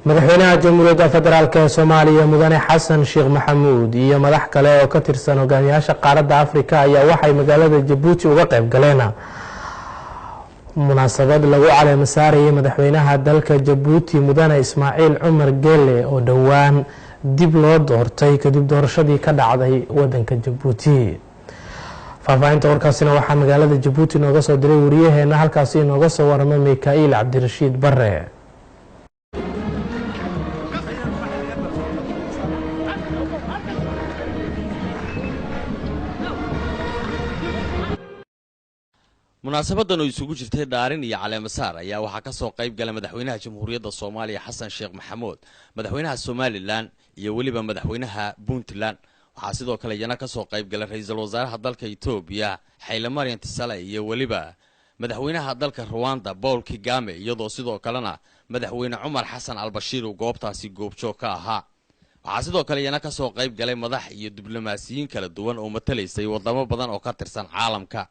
Madaxweynaha Jamhuuriyadda Federaalk ee Soomaaliya, Mudane Xasan Sheekh Maxamuud, iyo madax kale oo ka tirsan hogaamiyaasha qaaradda Afrika ayaa waxay magaalada Jabuuti uga qayb galeen munaasabad lagu caleemo saarayay madaxweynaha dalka Jabuuti, Mudane Ismaaciil Cumar Geele, oo dhowaan dib loo doortay kadib doorashadii ka dhacday wadanka Jabuuti. Faahfaahinta warkaasina waxaa magaalada Jabuuti nooga soo diray wariyaheena halkaasi inooga soo waramay, Mikail Cabdirashiid Bare. Munaasabadan oo isugu jirtay dhaarin iyo caleemasaar ayaa waxaa ka soo qayb galay madaxweynaha Jamhuuriyadda Soomaaliya Xasan Sheekh Maxamuud, madaxweynaha Somalilan iyo weliba madaxweynaha Puntland. Waxaa sidoo kale iyana ka soo qayb galay ra-iisul wasaaraha dalka Etoobiya Xayle Maryan Tisale iyo weliba madaxweynaha dalka Ruwanda Paul Kigame, iyadoo sidoo kalena madaxweyne Cumar Xasan Albashiir uu goobtaasi goobjoog ka ahaa. Waxaa sidoo kale iyana ka soo qayb galay madax iyo diblomaasiyiin kala duwan oo matalaysay wadamo badan oo ka tirsan caalamka.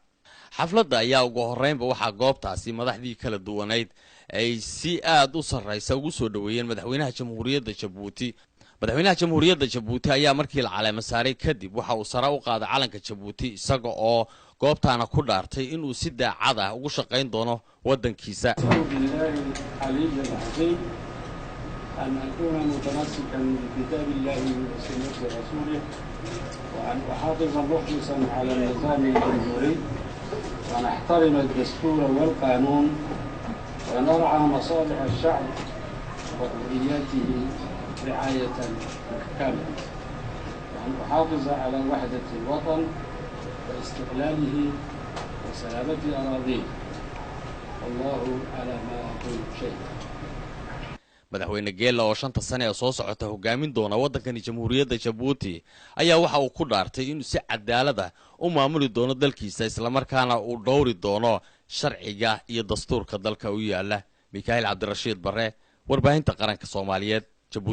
Xafladda ayaa ugu horreynba waxaa goobtaasi madaxdii kala duwanayd ay si aad u sarraysa ugu soo dhoweeyeen madaxweynaha Jamhuuriyadda Jabuuti. Madaxweynaha Jamhuuriyadda Jabuuti ayaa markii la caleemo saaray kadib waxa uu sare u qaaday calanka Jabuuti, isaga oo goobtaana ku dhaartay inuu si daacad ah ugu shaqayn doono waddankiisa. بالله العلي العظيم أن أكون متمسكا بكتاب الله وسنة رسوله، وأن أحافظ مخلصا على النظام الجمهوري، وأن أحترم الدستور والقانون، وأن أرعى مصالح الشعب وحرياته رعاية كاملة، وأن أحافظ على وحدة الوطن واستقلاله وسلامة أراضيه، والله على ما أقول شهيد. Madaxweyne Geela oo 5-ta sane ee soo socota hogaamin doona waddankani Jamhuuriyadda Jabuuti ayaa waxa uu ku dhaartay inuu si cadaalad ah u maamuli doono dalkiisa, islamarkaana uu dhowri doono sharciga iyo dastuurka dalka u yaala. Mikaa'il Cabdirashiid Bare, Warbaahinta Qaranka Soomaaliyeed, Jabuuti.